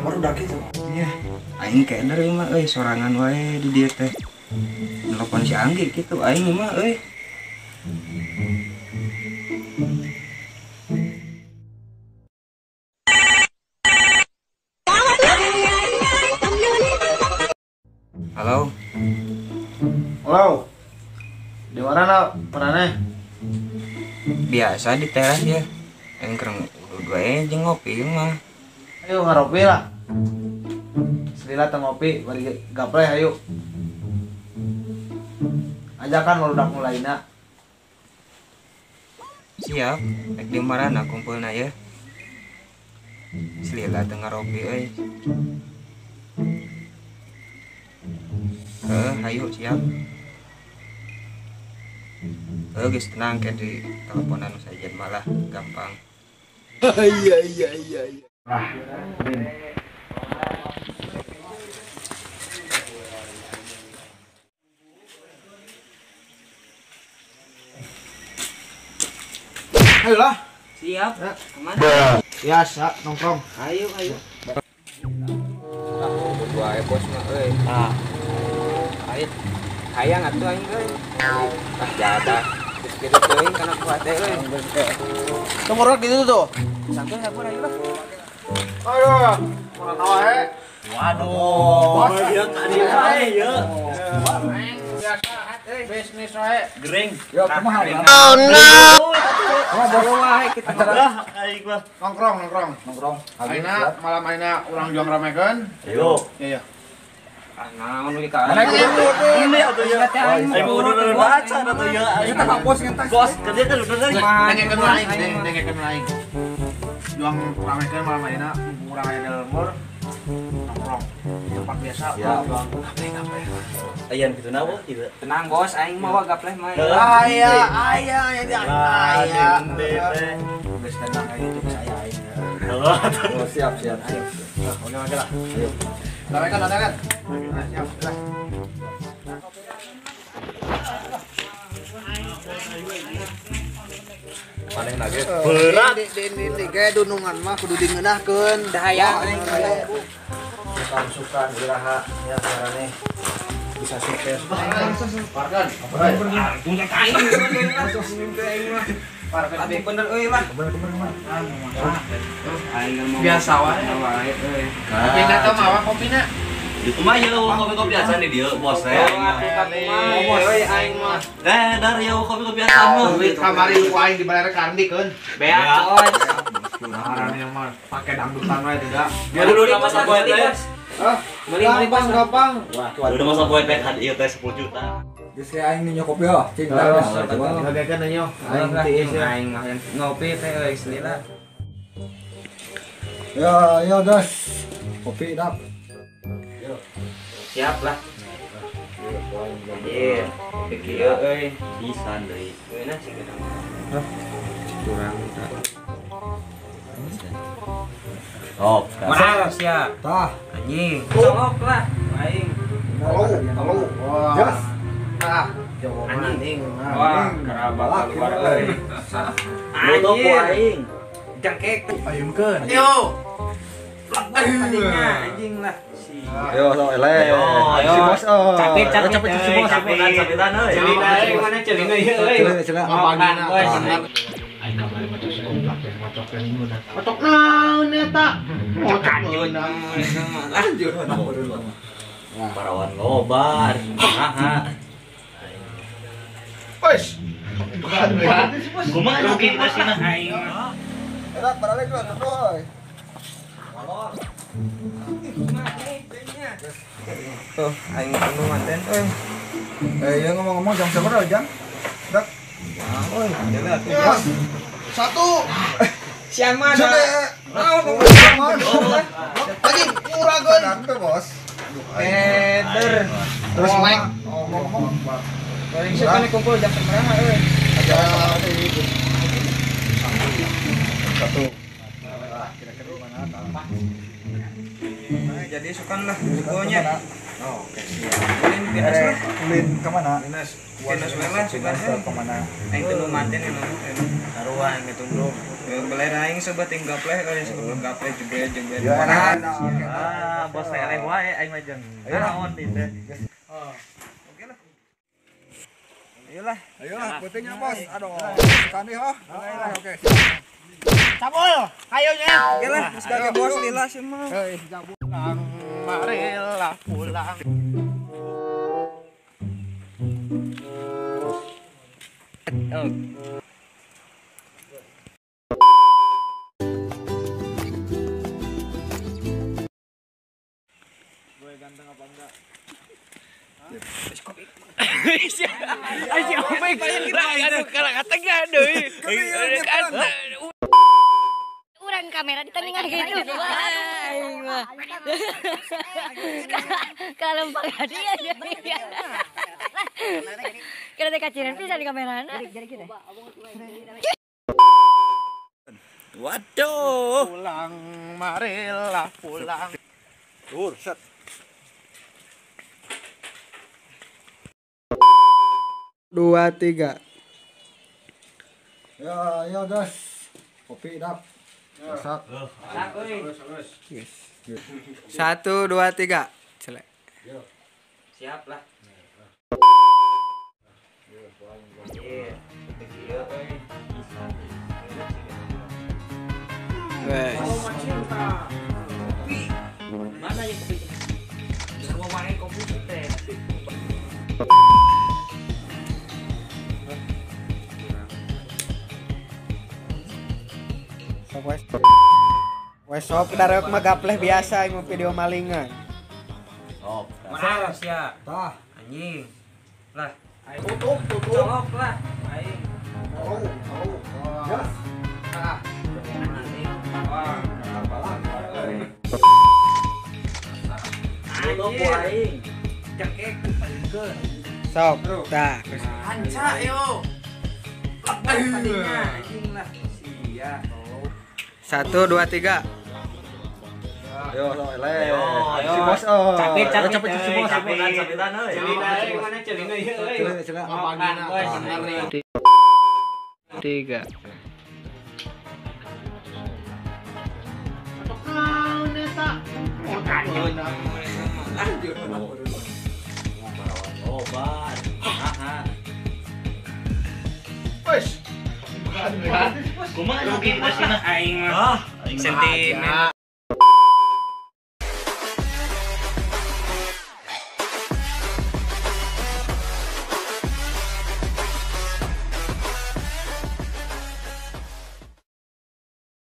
Baru udah gitu. Iya. Aing keder ieu mah euy sorangan wae di dieu teh. Nelpon si Anggi kitu aing mah euy. Halo. Halo. Di mana na peraneh? Biasa di teras ya. Aing keur udud wae jeung ngopi mah. Ayo ngaropi lah. Selila teu ngopi bari gapleh ayo. Ajakan barudak mulaina. Siap, rek di marana kumpulna ya. Selila teu ngaropi euy. Ayo siap. Geus tenang ke di teleponan saja malah gampang. Iya. Ah. Ayolah. Siap. Kemana? Biasa nongkrong. Ayo. Berdua bos mah euy. Ah. Ayo. Hayang atuh aing euy. Ah jadah. Geus kitu teuing kana kuat teh euy. Tunggu gitu tuh. Santuy sabar ayo lah. Aduh, mana wae. Waduh. Ieu ka dieu wae ieu. Biasa bisnis wae. Gering. Yo kumaha? Oh no. Bos wae kitu. Aing mah nongkrong. Ayeuna malam ayeuna urang juang ramekeun. Ayo. Iya. Ah naon we ka. Ini atuh ya. Aing udah baca atuh ya. Kita ka bos ngentas. Bos kerja kan udah dengekeun aing, dengekeun aing. Juang ramekeun malam ayeuna urang aya di lembur nongkrong. Tempat biasa juang gapleh. Ayan kitu na kieu. Tenang bos, aing mah gapleh mah. Aya aya. Geus tenang aya itu geus aya aing. Oh, siap. Ayo. Oke lah. Ayo. Ramekan. Nah, siap, lah. Maneh nage berat. Di ge dunungan mah kudu digeunahkeun. Dahaya aing. Suka-suka iraha ya carane bisa sukses. Parkan. Aing mah. Tapi bener euy lah. Bener. Biasa wae euy. Kopina teh mah kopina. Itu mah ieu kopi-kopi acan di dieu bos teh. Bos euy aing mah. Dar ieu kopi-kopi acan mah. Kamari ku aing dibayar kardikeun. Beak bos. Ngaranna mah pake dangdutan wae tidak. Kudu udah masa poe teh. Hah? Beli gampang. Wah, udah masa poe teh kan ieu teh 10 juta. Geus kayak aing ninyo kopi ah, cing. Ngagekeun nyo. Aing tiis aing mah ngopi teh euy selila. Ya guys. Kopi dap. Siap lah. Iya, kopi kieu euy. Pisan deui. Geuna sih geuna. Hah? Kurang tah. Oh, mahal siap. Tah, anjing. Colok lah aing. Telu. Wah. Jas. Ah, jawa maning. Wah, kerabat keluar euy. Nutup ku aing. Jangkek. Ayunkeun. Yo. Tadinya anjing lah. Ayo sok eleh. Ayo. Si bos. Capek si bos. Sapitan euy. Celing euy mana celing euy euy. Celing. Makan bos. Aing kamari macok si komplak teh macok teh ngeunah. Macok naon eta? Macok ngeunah. Lanjut. Parawan lobar. Kumaha? Wes. Kumaha rugi sih aing. Erat baralek lah tuh. Tuh, aing penuh manten euy. Ya ngomong-ngomong jam sabaraha jam? Dak. Euy, jaga tuh. Satu. Siapa mana? Lagi murah gon. Tuh, Bos. Peder. Terus naik. Ngomong-ngomong. Paling sih kan kumpul jam sabaraha euy. Satu. Kira-kira di mana? Nah, jadi sukan lah kumpulnya. Oh, oke siap. Ulin ke mana? Dinas lah ke mana? Aing teu nu manten anu. Sarua aing tunduk. Beler aing sobat yang gapleh euy, sebelum gapleh jebret. Ah, bos eleh wae aing mah jeung. Naon ieu teh. Oh. Oke lah. Ayolah. Ayolah, pentingnya bos. Aduh, kami oh. Oke. Cabul, ayo nya. Oke lah, geus gage bos lila sih mah. Heuh, cabul. Marilah pulang. Oh. Gue ganteng apa enggak? Urang kamera ditengah gitu. Kalau pagadi aja. Kira teh kaciran pisan di kamerana. Waduh. Pulang, marilah pulang. Tur, set. 2, 3. Ya, ya guys. Kopi dap. Masak. Yes. 1, 2, 3. Celek. Siap lah. Mana yang kopi? Semua main kopi teh. Wes sok darek mah gapleh biasa aing video malingan. Sok. Mana sia? Tah, anjing. Lah, tutup tutup. Colok lah aing. Oh, oh. Yes. Tah. Wah, tutup ku aing. Cekek palingkeun. Sok, tah. Anca yo. Tadinya anjing lah. Sia. 1, 2, 3. Ayo, eleh. Ayo. Si bos oh. Capek, capek si bos. Capitan euy. Celina mana celina ieu euy. Celina. 3. Obat. Wes. Kumaha rugi bos aing mah. Sentimen.